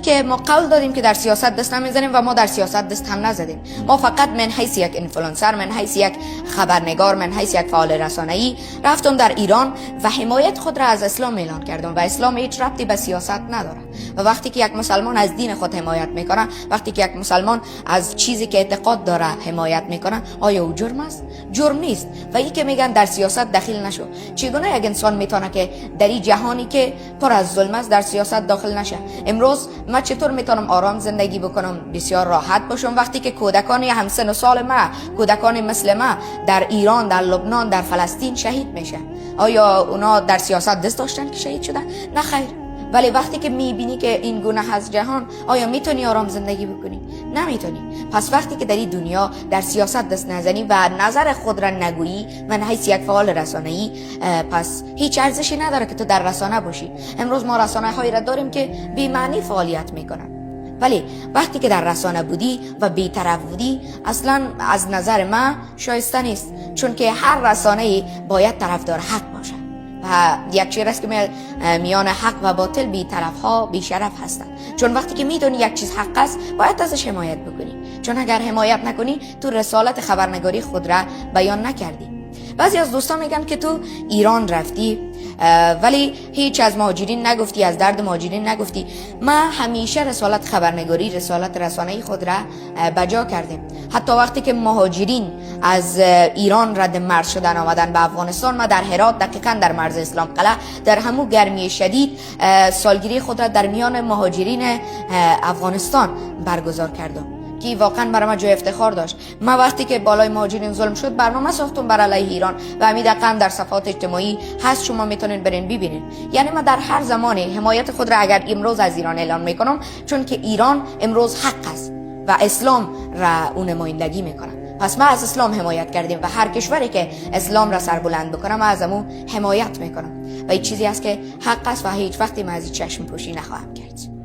که ما قول دادیم که در سیاست دست نمیزنیم و ما در سیاست دست هم نزدیم. ما فقط من حیث یک اینفلوئنسر، من حیث یک خبرنگار، من حیث یک فعال رسانه‌ای رفتم در ایران و حمایت خود را از اسلام اعلان کردم و اسلام هیچ ربطی به سیاست نداره. و وقتی که یک مسلمان از دین خود حمایت میکنه، وقتی که یک مسلمان از چیزی که اعتقاد داره حمایت میکنه، آیا او جرم است؟ جرم نیست. و ای که میگن در سیاست دخیل نشو، چگونه یک انسان میتونه که در این جهانی که پر از ظلم است در سیاست داخل نشه؟ امروز من چطور میتونم آرام زندگی بکنم، بسیار راحت باشم، وقتی که کودکان همسن و سال ما، کودکان مثل ما در ایران، در لبنان، در فلسطین شهید میشه؟ آیا اونا در سیاست دست داشتن که شهید شدن؟ نه خیر. ولی وقتی که میبینی که این گونه هست جهان، آیا میتونی آرام زندگی بکنی؟ نمیتونی. پس وقتی که در این دنیا در سیاست دست نزنی و نظر خود را نگویی من حیث یک فعال رسانه‌ای، پس هیچ ارزشی نداره که تو در رسانه باشی. امروز ما رسانه هایی را داریم که بی معنی فعالیت میکنن، ولی وقتی که در رسانه بودی و بی‌طرف بودی، اصلا از نظر من شایسته نیست، چون که هر رسانه‌ای باید طرفدار حق باشه و یک چیز است که میان حق و باطل بی طرف ها بی شرف هستند. چون وقتی که میدونی یک چیز حق است، باید ازش حمایت بکنی، چون اگر حمایت نکنی تو رسالت خبرنگاری خود را بیان نکردی. بعضی از دوستان میگن که تو ایران رفتی ولی هیچ از مهاجرین نگفتی، از درد مهاجرین نگفتی. ما همیشه رسالت خبرنگاری، رسالت رسانه‌ای خود را بجا کردیم. حتی وقتی که مهاجرین از ایران رد مرز شدن آمدن به افغانستان، ما در هرات، دقیقا در مرز اسلام قلعه، در همو گرمی شدید سالگیری خود را در میان مهاجرین افغانستان برگزار کردم که واقعا برای من جای افتخار داشت. ما وقتی که بالای مهاجرین ظلم شد، برنامه ساختم بر علیه ایران و همین دقیقا در صفحات اجتماعی هست، شما میتونین برین ببینین. یعنی ما در هر زمانی حمایت خود را اگر امروز از ایران اعلان میکنم، چون که ایران امروز حق است و اسلام را اون نمایندگی میکنه. پس ما از اسلام حمایت کردیم و هر کشوری که اسلام را سربلند بکنه، ما از امو حمایت میکنم و این چیزی است که حق است و هیچ وقتی ما از این چشم پوشی نخواهم کرد.